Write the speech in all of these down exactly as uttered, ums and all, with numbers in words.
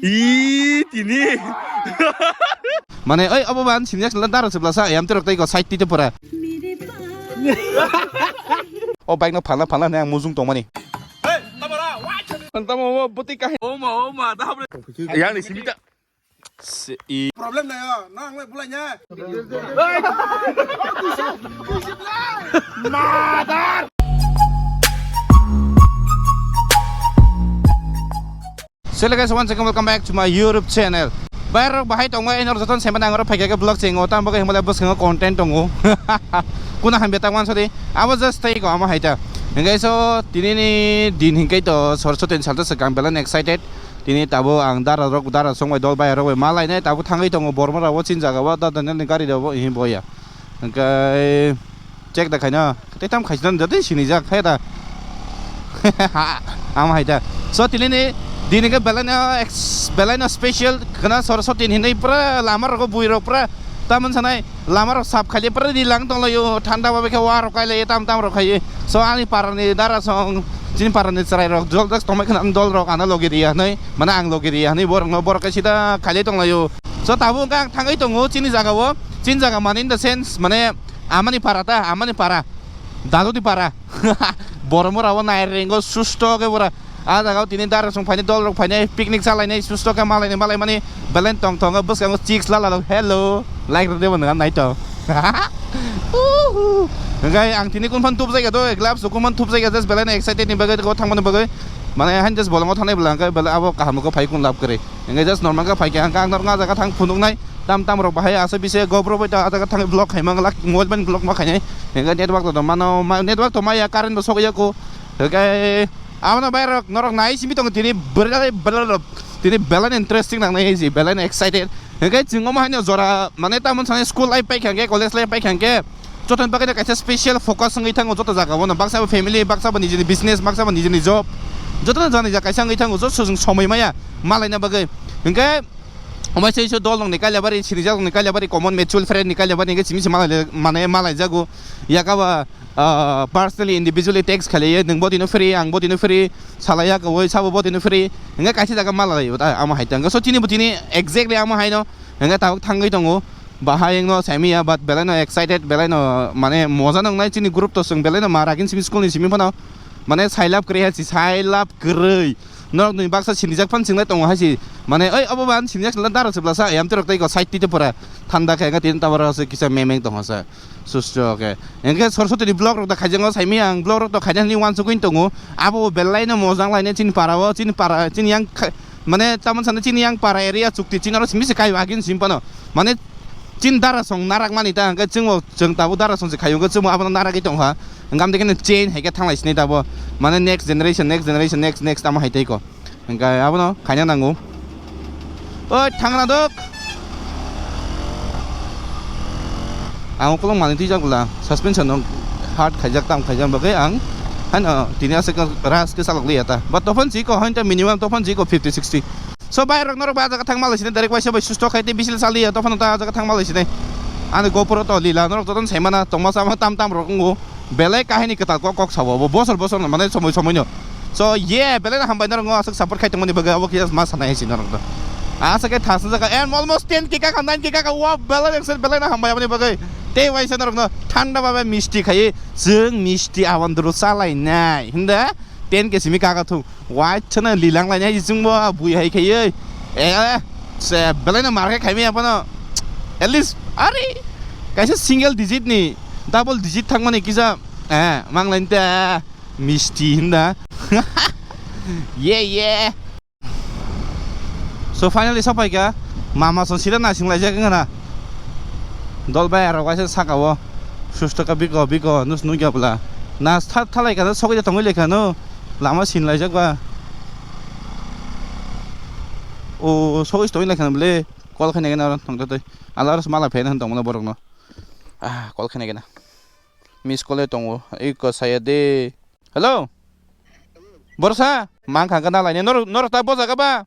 I tini. Mane oi obo ban sini jak dara sebla sa ayam terok tai ko side tite pora. O bike no phalna phalna ne ang mujung tongmani. Tamo o boti kahi. Oma oma da. Yang ni simita. Se i. Problem na yo, nang le bulai nya. Madar. So hello guys, once again welcome back to my YouTube channel. Bayar rok bahai tongo, enor joton sema nang oro phaikha vlog chengo, tam bagwi himla bwskango content tongo. Kuna hambe ta wansa di, abo just tai ko ama haita. Hingai so tini ni din hingai to sorso tin salta se gang belan excited. Tini tabo ang dara rok dara song bai dol bai rok bai malai nai tabo thangwi tongo borma rok chin jaga o da da ni gari rok hi boya. Hingke check da khaina, tei tam khaisina jati sinijak khe da. Ama hai da. So, tini ni, dini ke belai no ex-, belai no special khna Saraswati ni hinwi pura lama rok bui rok pura tamon sanai lama rok sap khaile pura di lang tong laio, thanda ba khe wa rok kai lai tam tam rok khai. So, ani para ni dara song, chini para ni chwrai rok jol jak tongmai khna dol rok ana logi ria hinwi, mane ang logi ria hinwi borok no borok khe sida khaile tong laio. So, tabuk ang thangwi tongo chini jaga o, chini jaga mane in the sense, mane amani para ta, amani para, dadudi para. Boromora o nai rengo susto ke bora. A jaga o tini dara song phaini dol rok phaini picnic chalaini susto ke malaini malaimani belen tong tongo bwskango chicks lala rok. Hello. Like rw debo nang nai to. Uhu. Hingke ang tini kun phan tup jaiga do, gloves kun phan tup jaiga just belen excited ni bagwi ko thangmani bagwi. Mane han just bolongo thangnai bela hingke bela abo kaham ko phai kun lab kwrwi. Hingke just normal khe phaikha, hingke ang norok a jaga thang phunuknai, tam tam rok bahai asa bise gobro bai ta a jaga thangwi vlog khaima lak mobile bai vlog ma khainai. Hingke network to mano, ma-, network to maya, current bo sokya ko. Hingke abono bai rok norok nai simi tongo tini bwrwi tini belai interesting nangnai si belai excited. Hingke chwng omo haino jora mane tamon sanai school life paikha hingke college life paikha hingke. Joto ni bagwi no kaisa special focus wngwi thango joto jaga o no. Baksa bo family, baksa bo nijini business, baksa bo nijini job. Joto no jani ja kaisa wngwi thango, joto chwng somoi maya malaina bagwi. Hingke omo se isu dol rok ni kailabari, sirijak rok ni kailabari, common mutual friend ni kailabari hingke simi se malai, mane malai jago. Yakaba, ah, personally, individually text khaliye, nwng bo tino free, ang bo tino free, salaya kawai, sabo bo tino free. Hingke kaisa jaga malai, amo hai tang. So tini bo tini exactly amo hai no. Hingke tabuk thangwi tongo. Bahai wngno saimaya, but belai no excited, belai no, mane, moja no wngnai chini group to chwng belai no ma ragin simi school ni simi phano, mane, sailab kwrwi hai si, sailab kwrwi. Norok ni baksa sinijak phan singlai tongo hai si, mane, oi, obo ban sinijak singlai dara se blasa, ayam terok tei ko side tite pora thanda khe, tini tabora se kisa memeng tongo se, susto khe. Hingke Saraswati ni vlog rok da khaijakgo, saimaya ang vlog rok to khaina hinwi uansugwi tongo, abo belai no moja wnglainai chini para o, chini para, chini yang kha-, mane, tamon sana chini yang para area chukti chini oro simi se kai agin sim phano, mane, Chin dara song narak mani ta, hingke chwngbo chwng tabuk dara song se khayo, hingke chwngbo abono naragwi tongkha. Hingke amtwi khe chain hai khe thanglai sini tabo. Mane next generation, next generation, next, next tamo hai tei ko. Hingke abono khaina nango. Oi, thangna dok. Ang ukulok mani twijak bwla, suspension no hard khaijak, tam khaijak bagwi ang haino tini aswk ras khe chalok liya ta. But tophon si ko, hain ta minimum tophon si ko fifty, sixty. So, bai rok norok ba jaga thang malai sini, direct waisa bai susto khai tei bisil sali ya, tophano ta jaga thang malai sini. Ani GoPro to lila, norok joton sai mana, tongma sama tam tam rok wngo. Belai kahini kwtal kok kok sabo, bo bosor bosor no, mane somoi somoi no. So, yeah, belai na hambai norok ngo aswk support khai tongmani bagwi, abo khe ma sanai hai si norok do. Asa khe thasna jaga, and almost ten K ka, nine K ka, wow, belai na hambai aboni bagwi. Tei waisa norok no thanda babai misti khai, chwng misti abon duru salai nai, hinda ten K simi kaka thung. Waithana lilang lainai hai chwngbo bui hai khaiwi. Eh, se belaino mar khe khaimaya phano. At least, are, kaisa single digit ni, double digit thangmani kisa, eh, manglaini ta misti hinda. Ye, ye. So finally sopaikha, mama son sida naising laijak wngkha na. Dol bai arok waisa saka o. Susto ka biko, biko, nus nugya bwla. Nas tha-, thalai kha, sogwi tongwi lai kha no. Lama sin laijak ba. O, sogwi tongwi lai kha bwle. Call khaina gana oro tongtwtwi. Ala oro se mala phena tongmano borok no. Ah, call khaina gana. Miss call e tongo. Iko saya de. Hello. Borsa, mang khang kana laine. Nor, nor ta bo jaga ba.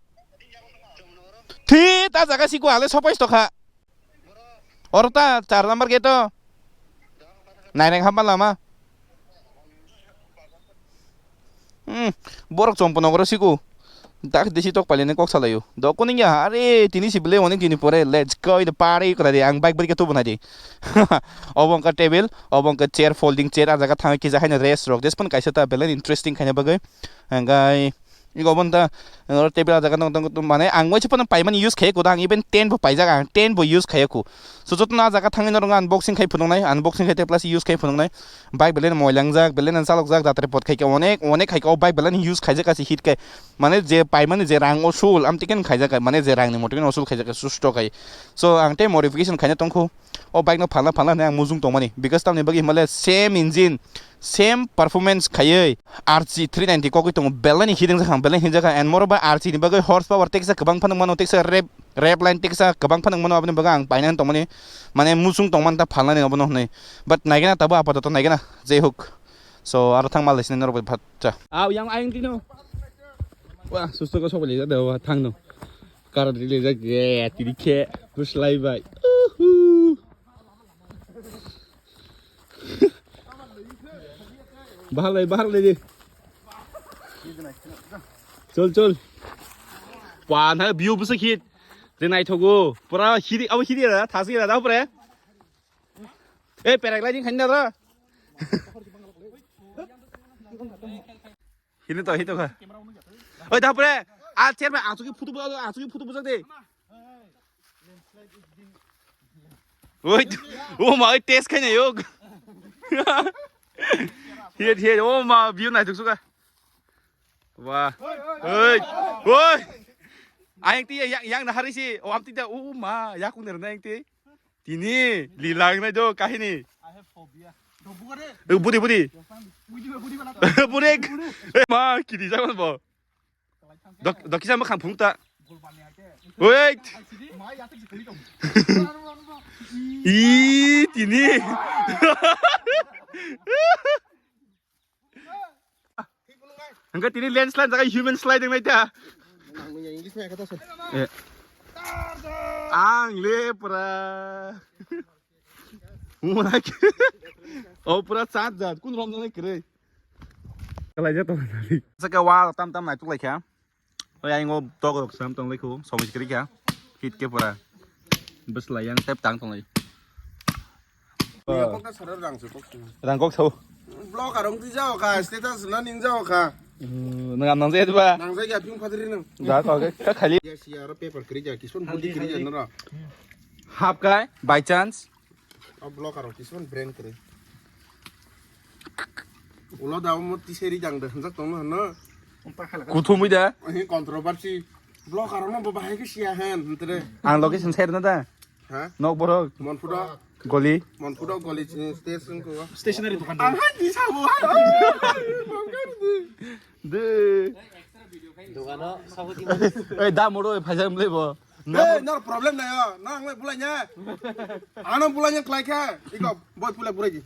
Thi ta jaga siko ale sopai tokha. Oro ta char number gate o. Naireng hamba lama. Hmm, borok chompo nogoro siko. Dak desi tok pailene kok salaio. Dok kuning ya, are tini si bele onek dini pore, let's go in the party kora de, ang bike beri ke tu bunai de. Obo wngkha table, obo wngkha chair, folding chair, a jaga thangwi kisa haino rest rok. Des pon kaisa ta bele interesting khaina bagwi. Hingkai, iko bon ta, oro table a jaga tong tong tong, mane ang waisa pon paimani use khaiya kuda, ang even tent bo paijak, ang tent bo use khaiya ku. So jotono a jaga thangwi norok unboxing khai phunuknai, unboxing khai te plus use khai phunuknai. Bike belai no moilangjak, belai no chalokjak, jatre pot khai khe onek, onek khai khe o bike belai no use khaijak kasi hit khe. Mane je paimani je rang osul, amtwi khe khaijak, mane je rangni moto khe osul khaijak, susto khai. So ang tei modification khaina tongkhu. O bike no phalna phalna hinwi ang mujung tongmani. Because tamni bagwi himale same engine, same performance khaiwi R C three ninety kokwi tongo. Belai ni hiding jakha, belai ni hiding jakha. And moreover R C ni bagwi horse power teksa kwbang phano mano, teksa rev, rev line teksa kwbang phano mano, aboni bagwi ang painani tongmani. Mane mujung tongmani ta phalnani obono hinwi. But naigena tabo apatoto naigena, jai hok. So, aro thang mal sini norok bhat cha. Aw, yang ayang tino. Wah, susto ko sok le da wa thang no. Kar ri le ja ge tiri khe. Buslai bai. Uhu. Bahar lai, bahar lai de. Chol, chol. Wa na view busa khit. De naithogo. Pura hidi, abo hidi ra, thasi ra da pura. Eh, paragliding khaina ra. Hini to, hito kha. Oi, da pura. A chairman, ang suki photo bujak, ang suki photo bujak de. Oi, o ma, oi, test khaina yok. Hiya, hiya, o ma, view nai tuk suka. Wah. Oi, oi. Ayang ti yang, yang na hari si. O, am ti da, o ma, yakung der na yang ti. Tini, lilang na jo, kahini. I have phobia. Eh, budi, budi. Budi, budi bala. Budi. Eh, ma, kiri jaman bo. Dok, dok kisa makhang phung ta. Wait. Ih, tini. Hingke tini landslide jaga human slide wng nai ta. Ang le pura. Mura ke. O pura chat jat. Kun rom jani kre. Kalai jat. Saka wa tam tam nai tuklai kha. Oi, ayang o tok rok sam tong lekho, song sikri kha. Hit ke pura. Bwsla yang tep tang tong lai. Iya, kok ta sarang rang se, kok sini. Rang kok sao. Blog arong ti jao kha, status na ning jao kha. Nang am nang jai ba? Nang jai ya, ping phatri nang. Da ko ke, ka khali. Ya, si aro paper kri ja, kison budi kri ja nara. Hap kai, by chance. O blocker rok kisa brand kwrwi. Ulo da omo tiseri jang de hwnjak tongno hwnno. Kuthumui da. Ahi controversy. Blocker rokno bo bahai khe siya hen hwntre. Ang location share na da. Ha? Nok borok. Monphudo. Goli. Monphudo goli station ko. Stationery dukan. Ang hai di sabo hai. De. Dogano sabo di. Ei da moro phaisa mle bo. Hey, nor problem na yo. Nang le bulai nya. Ano bulai nya klai kha. Iko boy pulai bulai ji.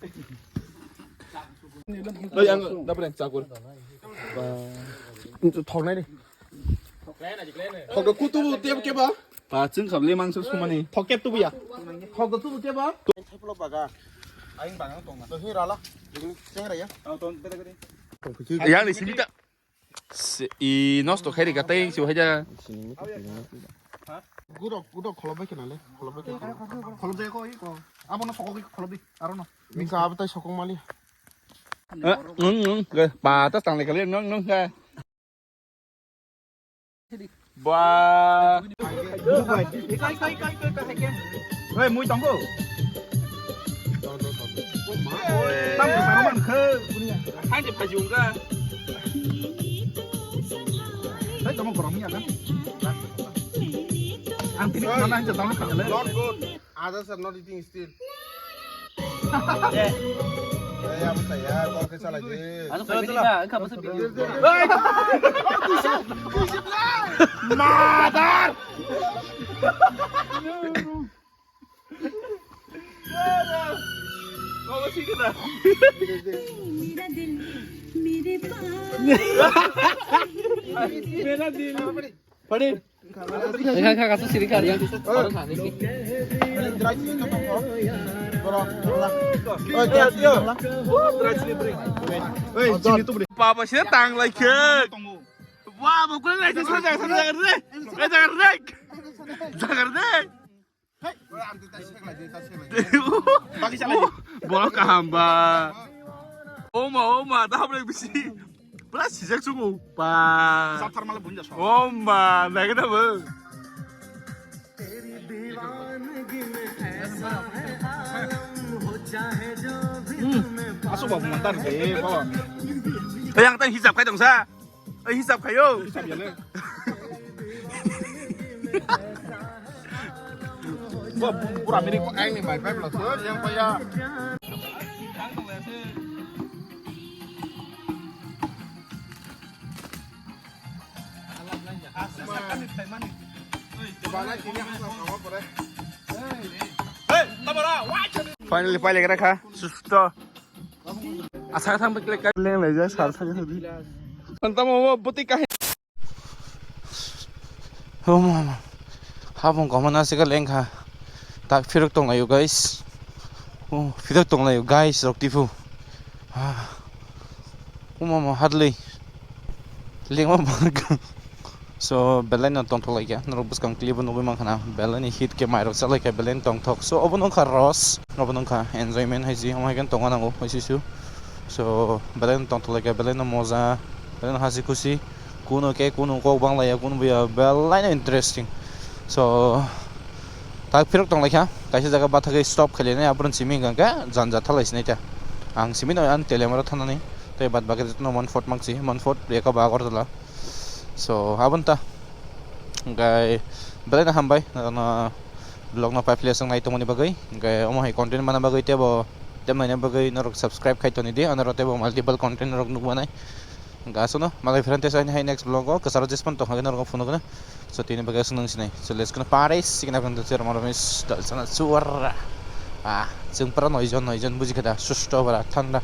Ei ang da breng chakur. Thok nai ni. Thok kutu bu tep ke ba? Pa ching kham le mangso sumani. Thok kep tu bu ya. Thok tu bu ke ba? Theplo baga. Aing bang tong na. Hi rala. Cheng ra ya. Yang ni simita. I nosto khairi ka tei si haja. Gudok, gudok kholobai kena le, kholobai kena. Kholobai ko, iko. Abo no sokok kholobai, aro no. Mika abo tai sokok mali. Nung nung, pa ta tang le kali nung nung ka. Ba. Hei, mui tonggo. Tam ko saruman khe. Hai de phaji ungga. Hai tamo gorong ya kan. Ang tini khana hai tamo khana le. Not good. Others are not eating still. Eh, apa saya? Kau ke salah je. Ano ka bini ka, ka basa bini. Mother! मेरा दिल, मेरे पास। मेरा दिल। Pare. Kha, kha, kha, siri kha, yang. Papa sih tang lai khe. Wa, bo kula lai, jaga, jaga, jaga, jaga, jaga, jaga. Jaga, jaga. Bagi chalai. Bo kaham ba. Oma, oma, dah boleh bisi. Pura sijak sungu. Pa. Sathar malah bunja so. Oma, lagi dah, Bang. Hmm, masuk, Bang, mantap deh, Bang. Eh, yang tadi hisap kai dong, sa. Eh, hisap kayo. Hisap ya, le. Gua pura milik. Aing ni mai pipe lo, so, yang kaya. Finally, paile kha susto. Asa thang bek lek leng lai ja sar thang. Tantamo bo boti kahi. Oh mama. Habung komana sika lengkha. Tak phirok tonglayo guys. Oh, phirok tonglayo guys, rok tifu. Ah. Oh mama, hadley. Lengma bangka. So, belai no tongthok laikha. Norok bwskang clip o nugwi mankha na. Belai ni hit khe mairok chalaikha, belai ni tongthok. So, obo nungkha ros, obo nungkha enjoyment hai si, omo hai khe tongna nango, hai si su. So, belai no tongthok laikha, belai no moja, belai no hasi khusi. Kuno khe kuno kok bang laiya, kuno buya, belai no interesting. So, tak phirok tong laikha, kaisa jaga bathagwi stop khailai nai, aphuru simi hwnkha khe janja thalai sinai ta. Ang simi no ani Teliamura thanani, tei bad baki jotono Monkfort mangsi, Monkfort, Yekaba, Agartala. So, aboni ta. Hwnkhe belai no hambai, norokno vlog no paiphle swng nai tongmani bagwi. Hwnkhe omo hai content mana bagwi teibo, tei naina bagwi norok subscribe khai toni di, anorok teibo multiple content norok nukmanai. Hwnkhe aswkno malai phirante sai hai next vlog o kwcharo jespan tong hai norok phunukno. So tini bagwi aswk nang sinai. So let's go pare sikna phunukno chwra maro mis dal sana chuwar. Ah, chwng pura noi jon, noi jon buji khe da, susto bara thanda.